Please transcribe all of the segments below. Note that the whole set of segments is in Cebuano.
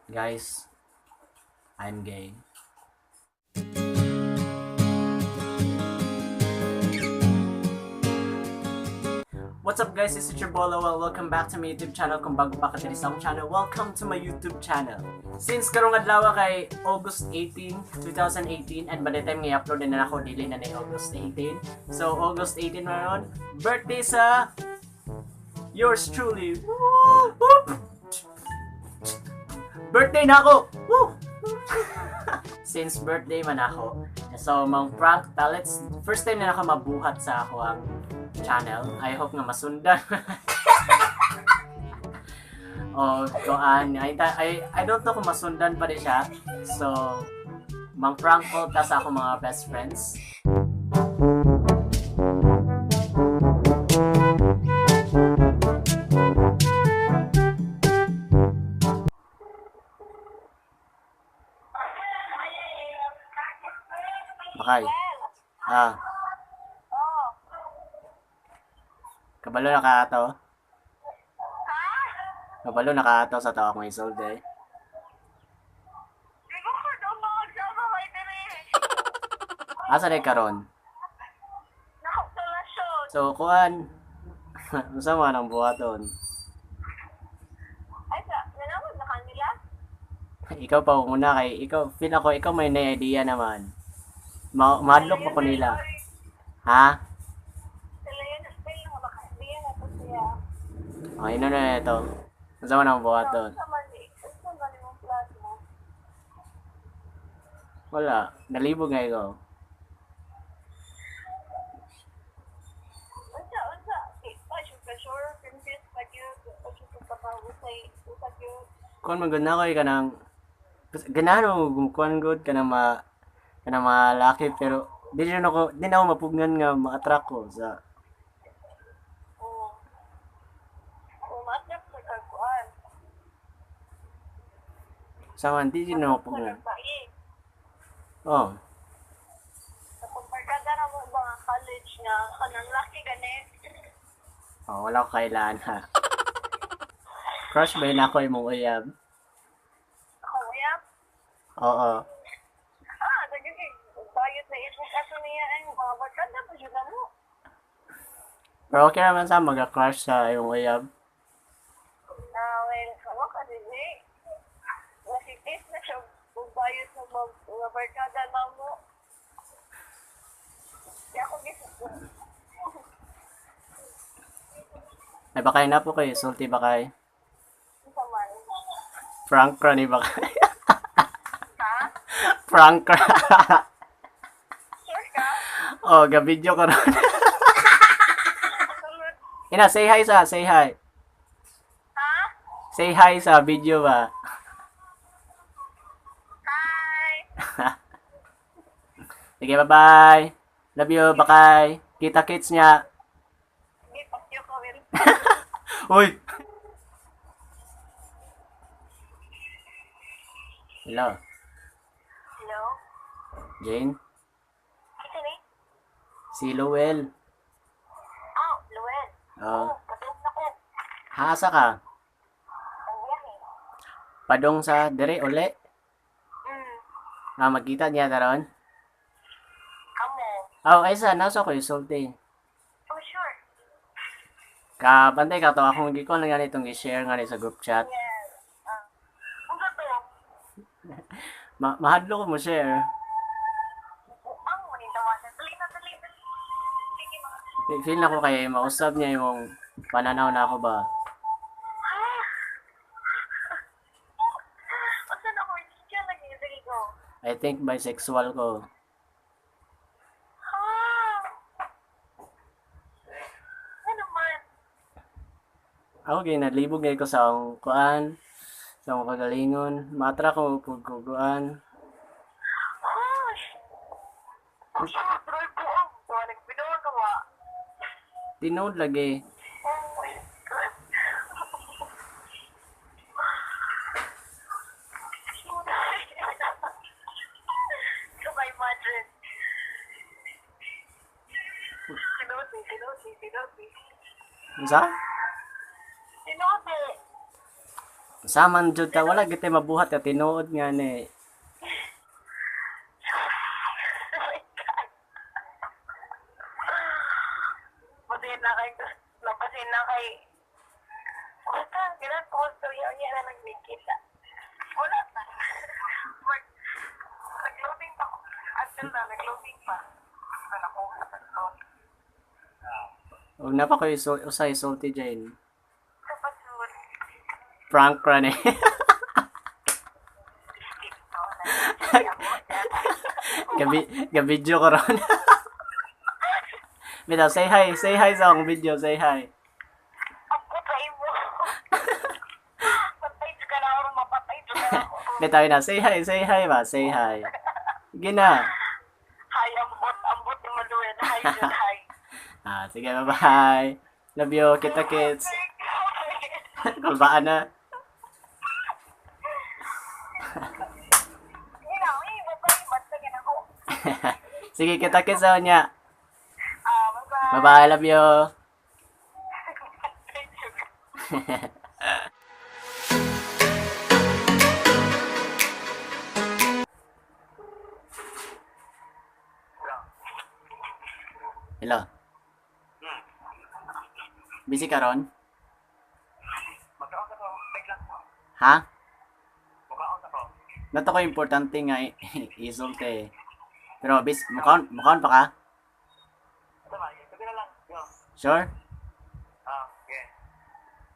Guys, I'm gay. What's up, guys? It's Teacher Bolo. Well, welcome back to my YouTube channel. Kung bago pa ka diri sa akong channel, welcome to my YouTube channel. Since karong adlaw kay August 18, 2018, and by the time nga i-upload na ako, dili na ni August 18. So August 18 na ron, birthday sa yours truly. Woo! Whoop! Birthday na ako! Woo! Since birthday man ako, so mang prank pellets, first time na ako mabuhat sa ako ang channel. I hope nga masundan. O kuan, I don't know kung masundan pa rin siya. So, mang prank ko ta sa akong mga best friends. Bakay. Ah. Kabalo na ka ato? Kabalo na ka ato sa tao akong isolde. Di ko ka daw makagsama kay diri. Asa na karon? Nakasolasyon. So kuan, unsa man ang buhaton? Ay, sa, nanawag na kanila? Ikaw pa muna kay ikaw feel ako ikaw may na idea naman. Mahadlok pa ko nila. Ha? Sila yun, still na maka-idea na to siya. Okay na na ito. Unsa man ang buhaton? Sa mali, sa mali mong plano. Wala, nalibog nga ikaw. Unsa, unsa, di pa siya ka sure, confused pa yun, pa siya ka pag-usay, usag yun. Kuan man gud na ko kanang ganahan mo kuan gud kanang ma kanang malaki, pero di na ako mapugnan nga ma-attract ko sa Oo. Oo, ma-attract sa kagkuan. Sa man di na ako mapugnan. Sa babae. Oh. Sa pagbarkada na mo ba nga college nga, kanang laki gani. Oh, wala ko kailangan ha. Crush ba yun ako imong uyab? Ako, uyab. Oo. Ah, dagig bayot na isip ato niya ay mga barkada pa jud mo. Pero okay naman sa mag-crush sa imong uyab. Ah, well, ako ka dili. Nasitis na siya ug bayot sa mga barkada na mo. Kaya ako gisip. Ay bakay na po kayo, sulti bakay. Sa man. Prank ra ni bakay. Ha? Prank ra. Sure ka? Oh, ga-video ko ron. Sunod. Ina, say hi sa, say hi. Ha? Say hi sa video ba? Hi! Sige, bye-bye. Love you, bakay. Kita kits niya. Sige, pakyo ko rin. Uy! Hello, Hello? Jane? Ito ni? Si Lowell. Ah, Luel. Oh. Oh, patulog na ko. Haasa ka? Ang biyahe. Padong sa dire uli? Mm. Ah, magkita niya taron? Kamo. Oh, ay sa nasa ko isulti. Oh, sure. Ka bantay ka to akong gikon lang ganitong i-share nga ni sa group chat. Yes. Ah. Ang gato. Mahadlo ko mo share. Ang maning tawanan. Dali na, dali, dali. Sige, mga. Feel na ko kay mausab niya imong pananaw na ako ba. Ah! Unsa na ko? Siya lagi, sige ko. I think bisexual ko. Ha? Ano man? Ako kay nalibog ngay ko sa akong kuan, sa akong kagalingon. Matra ko pugkuguan. Hush! Ang drive ko ang kuan. Nagbinuang ka ba? Tinuod lagi. Oh my God. So I imagine. Tinuti, tinuti, tinuti. Unsa? Tinuti. Saman jud ta wala gid tay mabuhat ka tinuod nga ni. Oh my God. Pasin na kay, napasin na kay, basta, ginat ko sa iyo niya na nagkita. Wala pa. Mag, nag-loading pa ko. Until na, nag-loading pa. Basta ako, ito. Og napa koy usay sulti Jane. Sa pasur. Prank ra ni. Ito, na. Gabi ga-video ko ron. Bitaw, say hi sa akong video, say hi. Ako sa imo. Patay ka na ako, mapatay ka na ako. Bitaw na, say hi ba, say hi. Gina. Hi, ambot, ambot ni Maluin. Hi, Jun, hi. Ah, sige, bye-bye. Love you, kita kits. Kulbaan na. Gina, uy, bye-bye. Basta gina ko. Sige, kita kits sa niya. Ah, bye-bye. Bye-bye, love you. Thank you. Hello. Busy ka ron? Magkaon ako. Wait lang. Ha? Magkaon ako. Nato ko importante nga isulti. Pero bis mukaon pa ka? Ito ba? Sabi na lang. Yo. Sure? Ah, okay.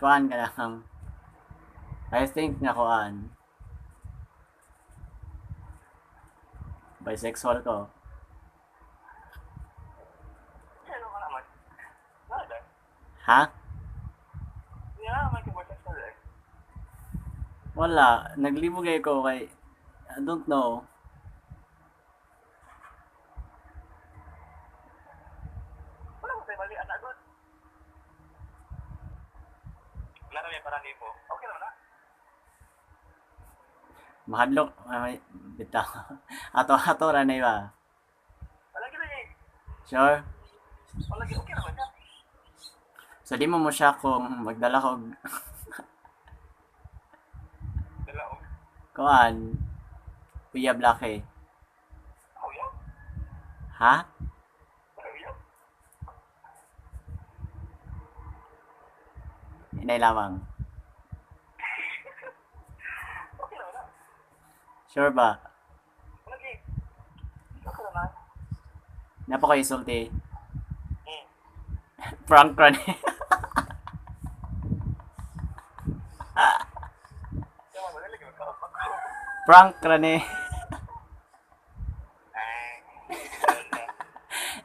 Kuan ka lang. I think nga kuan. Bisexual ko. Ano ka naman? Wala. Ha? Hindi na naman kung bisexual eh. Wala. Naglibog ko kay I don't know. Wala mo tayo mali. Anak doon. Wala na may parang mo. Okay naman na. Mahadlok. Ay, bitaw. Ato-ato ra na iba. Wala kita eh. Sure? Wala kita. Okay naman na. So di mo mo siya kung magdala ko og Dala og. kuan. Kuya Black. Ako yan. Ha? Ako yan. Inay lamang. Okay naman na. Sure ba? Wala kita. Okay naman. Napa ko isulti. Hmm. Prank ra ni. Kaya wala lagi magkaon pa ko. Prank ra ni. Ay.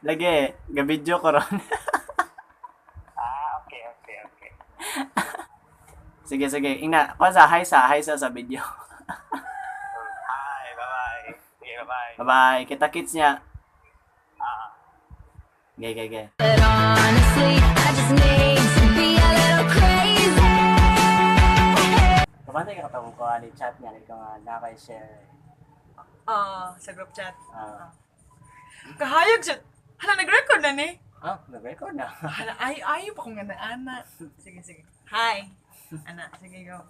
Lagi, ga-video ko ron. Ah, okay. Sige, sige. Ingna, kuan sa hi sa video. Hi, bye-bye. Sige, bye-bye. Bye-bye. Kita kits niya. Ah. Gay, gay, gay. But honestly, I just need to be a little crazy. Kabantay ka katong kuan ni chat niya ikaw nga naka-share. Ah, sa group chat. Ah, Kahayag siya. Hala, nag-record na ni. ah, nag-record na. Hala, ay, ayaw pa kong nga na, ana. Sige, sige. Hi. Ana, sige, go.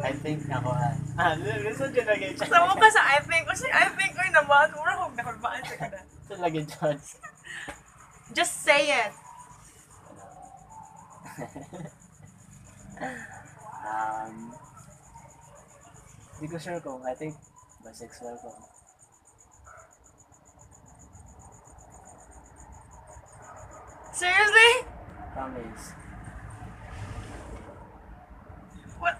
I think na kuan. Ah, listen dyan lagi chat. Sa mo ka sa I think. Kasi I think, oy, naman. Mura kong nakulbaan siya ka na. Listen lagi chat. Just say it. Hindi ko sure kung I think bisexual ko. Seriously? Promise. What?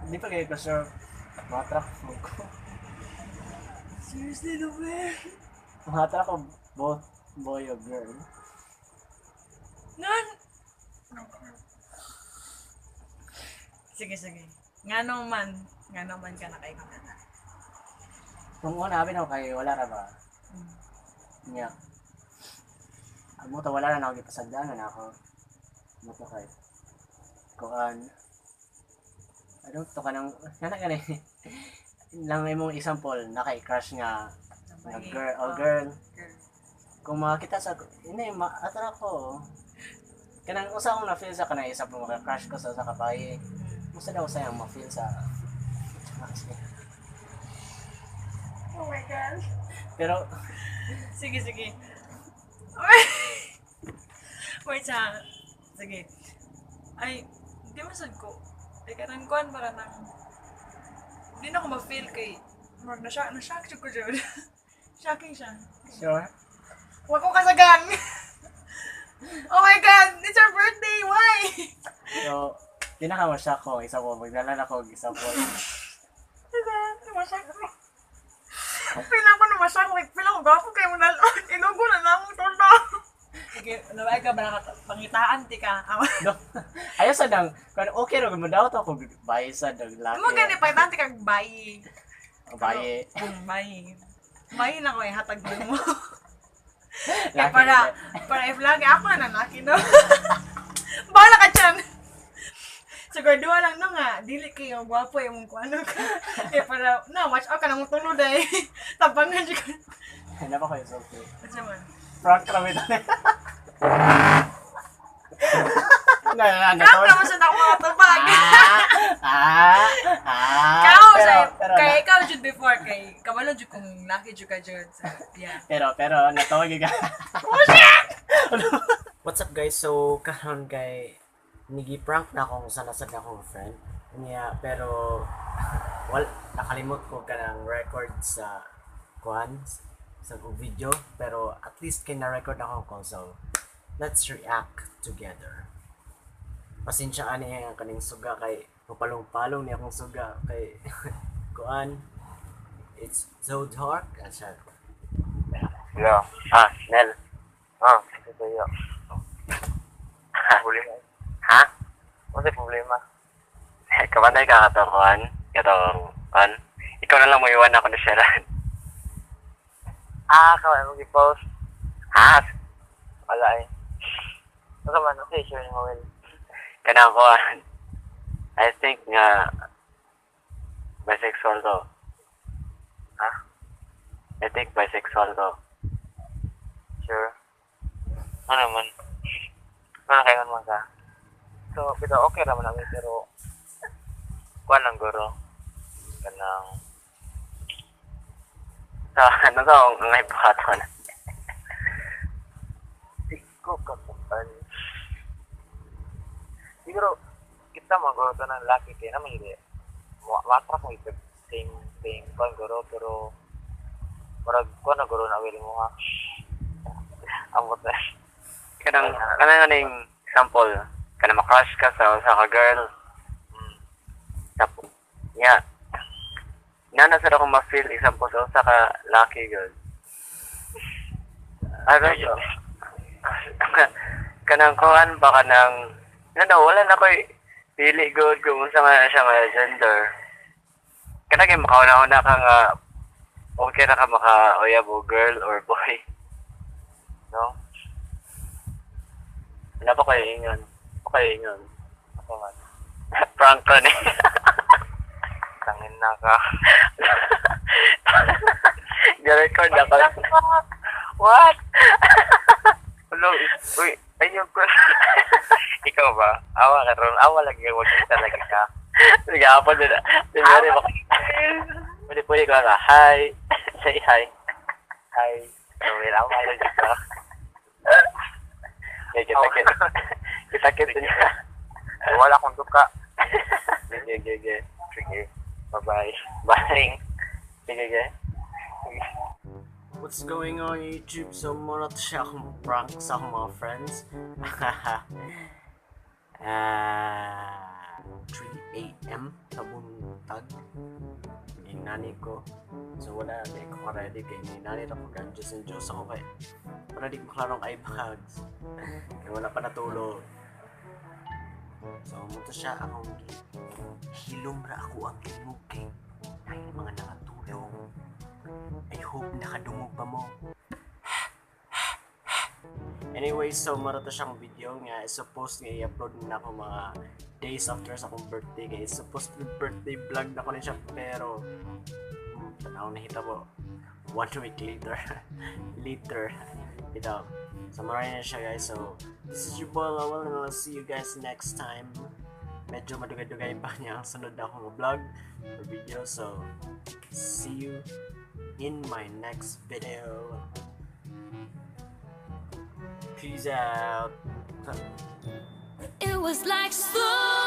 Hindi pa kayo ko sure. Matrack ko. Seriously, Luber? Matrack ko both boy or girl. Nan! Sige, sige. Nga naman. Nga naman ka na kay na. Kung una, abi na kay wala ra ba? Nya. Amo to wala na ako gipasagdaan na ako. Amo to kay kuan. Ano to kanang kana gani lang imong example na kay crush nga nga girl o girl Girl. kung makita sa ini ma atra ko. Kanang usa akong na-feel sa kanang isa po maka-crush ko sa usa ka babae. Usa daw sa ma-feel sa. Ah, sige. Oh my God. Pero Sige, sige. Wait sa. Sige. Ay, di masad ko. Ay, kanang kuan para nang. Di na ako ma-feel kay murag na-shock jud ko jud. Shocking siya. Sure. Wa ko kasagang. Oh my God! It's our birthday! Why? So, di na ka ma-shock ko. Isa po, magdala na ko isa po. Diba? Ma-shock ko. Feel ako na ma-shock. Wait, feel ako gwapo kayo mo na. Inugo na lang mo tulo. Sige, nabay ka ba pangitaan ti ka? No. Ayaw sa nang, kung okay ra mo daw to kung baye sa dog laki. Mo gani pangitaan ti kag bayi. Baye. Bayi. Bayi na ko eh, hatag mo. Kaya Laki para, na. para if lagi ako na laki no. Bahala ka dyan. Siguro duha lang no nga, dili kayo gwapo imong kuano ka. Eh para na watch out ka nang tulod ay. Tabangan jud ka. Ano ba kayo so okay. Asa man? Prank kami to. Na na na. Prank naman sa ako mga tubag. Ah, ah. Ikaw, pero, sa, pero, kay ikaw jud before kay kabalo jud kung laki jud ka jud. So, yeah. Pero natawag ka. Oh shit! What's up, guys? So karon kay nigi-prank na akong sa nasad na akong friend. Niya, pero wal nakalimot ko kanang record sa kuan sa video, pero at least kay na-record ako ko, so let's react together. Pasensya ani ang kaning suga kay mapalong-palong niya akong suga kay kuan, it's so dark asya. Yeah. Ah, Nel. Ah, ito yo. Problema. Ha? Ano problema? Kabanay ka katong katong kuan. Ikaw na lang mo iwan ako na sharean. Ah, kawai mo gi-post. Ha? Wala eh. Ano man, okay, sure mo will. Kanang kuan. I think nga bisexual to. Ha? I think bisexual to. Sure. Ano man? Ano kayo man ka? So, pero okay naman namin, pero kuan lang guro. Kanang So, ano to ang ngay buhaton? Di ko kakuan. Siguro kita maguro to ng laki kay naman hindi. Matra ko ito same same kuan guro, pero murag kuan na guro na will mo ha. Ambot na. Kanang kanang kaning example, kanang ma-crush ka sa usa ka girl. Tapos, yeah. Nana sa akong ma-feel example sa usa ka lucky girl. Ano yun? Kanang kuan ba kanang no, wala na ko'y pili good kung unsa nga siya nga gender. Kanang kay makauna-una ka nga okay ra ka maka-uyab o girl or boy. No? Wala pa kayo ingon. Pa kayo ingon. Ako man. Prank ka ni. Tangin na ka. Ga-record ako. What? Hello, uy, ayun ko. Ikaw ba? Awa ka ron. Awa lagi. Huwag kita lagi ka. Sige, ako din. Sige, baka. Pwede, pwede ko nga. Hi. Say hi. Hi. Wait, awa lagi ka. Okay, kita kita. Kita kita niya. Wala akong duka. Sige, sige, sige. Sige. Bye-bye. Bye. Sige, sige. What's going on, YouTube? So, muna to siya akong prank sa akong mga friends. Ah, 3 a.m. sa buntag. Yung nani ko. So, wala na ko ka-ready kay ni nani ra ko gan Diyos and Diyos ako kay para di ko klarong eye bags. Kaya wala pa natulog. So, mo to siya akong hilom ra ako ang tingog kay ay mga nakatulog. I hope nakadungog pa mo. Anyway, so mara to siyang video nga supposed nga i-upload na ako mga days after sa akong birthday guys. Supposed to be birthday vlog na ko na siya, pero tanaw na hita mo one week later. Later. Ito. So maraming na siya, guys. So this is your boy Lowell and I'll see you guys next time. Medyo madugay-dugay pa niya ang sunod na akong vlog or video. So see you in my next video. Peace out. It was like slow